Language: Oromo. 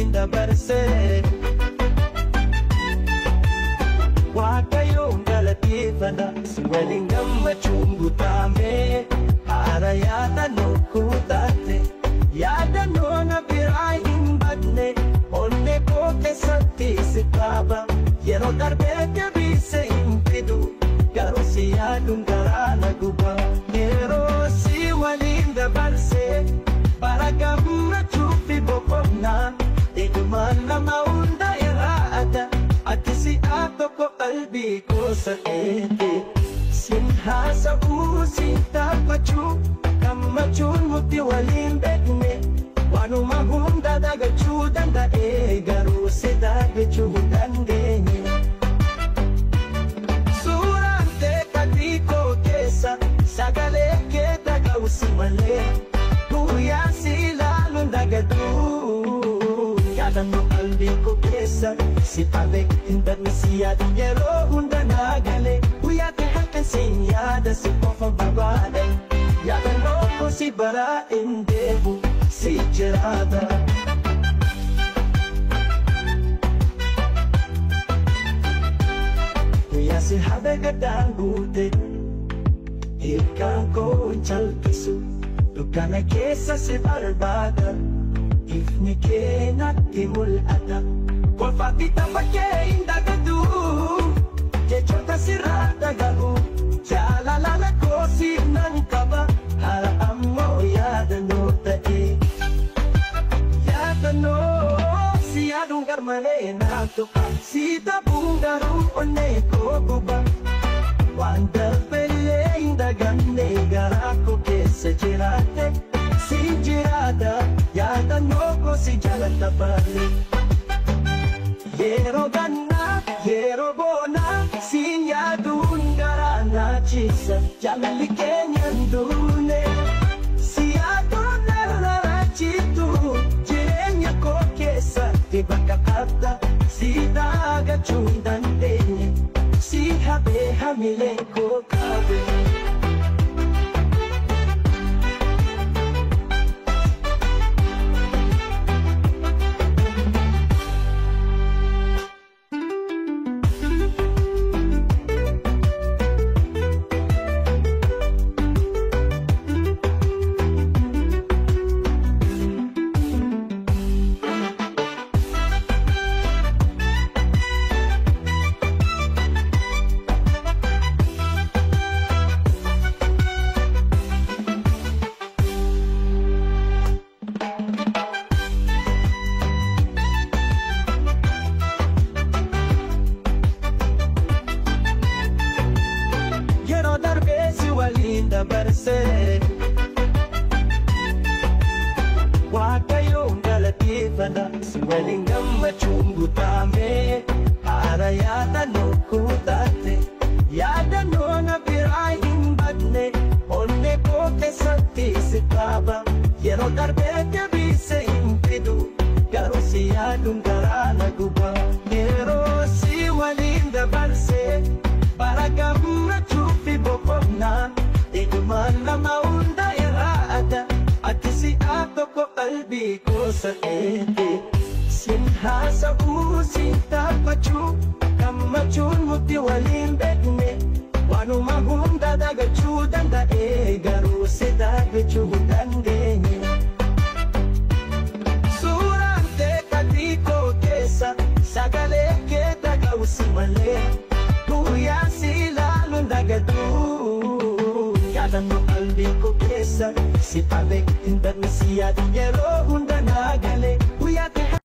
waliin dabarse. Waaqayyoon galateeffadha si waliin gammachuun guutame haara yaadannoo kutaate yaadannoo na biraa hin badne onnee koo keessatti si qaba yeroo darbee deebisee hin fidu garuu si yaaduun garaa na guba yeroo si waliin dabarse bara gammachuu fi boqonnaa ijuma nama hunda irraa adda. Ati si'a tokko qalbii koo sa'eete sin haasa'uu sin taphachuu gammachuun nuti waliin beekne waanuma hunda dagachuu danda'e garuu si dagachuu hin dandeenye. Suuraan tee qalbii koo keessa sagalee kee dhaga'u si malee guyyaan si ilaaluun dagadhu. Yaadannoo qalbii koo keessa si qabee hin badne si yaadu yeroo hunda naa galee guyyaa ta'e halkan siin yaada si qofa barbaada yaadannoo koo si baraa hin deebu si jiraata. Guyyaa si habee gaddaan guute hiikkaan koo hin calqisu dukkana keessa si barbaada. Ifni kee natti mul'ata kolfaatti tapha kee hin dagatu jechoota sirraa dhaga'u jaalala lakkoofsiif nan qaba haala ammoo yaadannoo ta'e yaadannoo si yaaduun garmalee naaf tuqa si dhabuun garuu onnee koo guba waan darbellee hin daganne garaa koo keessa jiraatte. Si jiraata yaadannoo koo si jaalladha baale. Yeroo gannaa yeroo boonaa siin yaaduun garaa na ciisa jaalalli keenya hin duune. Si yaaduun narra citu jireenya koo keessatti bakka qabda si dagachuu hin dandeenye si habee hamileen koo qabe. Waliin dabarse Waaqayyoon galateeffadha si waliin gammachuun guutame haara yaadannoo kutaate yaadannoo na biraa hin badne onnee koo keessatti si qaba yeroo darbee deebisee hin fidu garuu si yaaduun garaa na guba yeroo si waliin dabarse bara gammachuu fi boqonnaa ijuma nama hunda irraa adda ati si'a tokko qalbii koo sa'eete sin haasa'uu sin taphachuu gammachuun nuti waliin beekne waanuma hunda dagachuu danda'e garuu si dagachuu hin dandeenye. Suuraan tee qalbii koo keessa sagalee kee dhaga'u si malee guyyaan si ilaaluun dagadhu. Yaadannoo qalbii koo keessa si qabee hin badne si yaadu yeroo hunda naa galee guyyaa ta'e.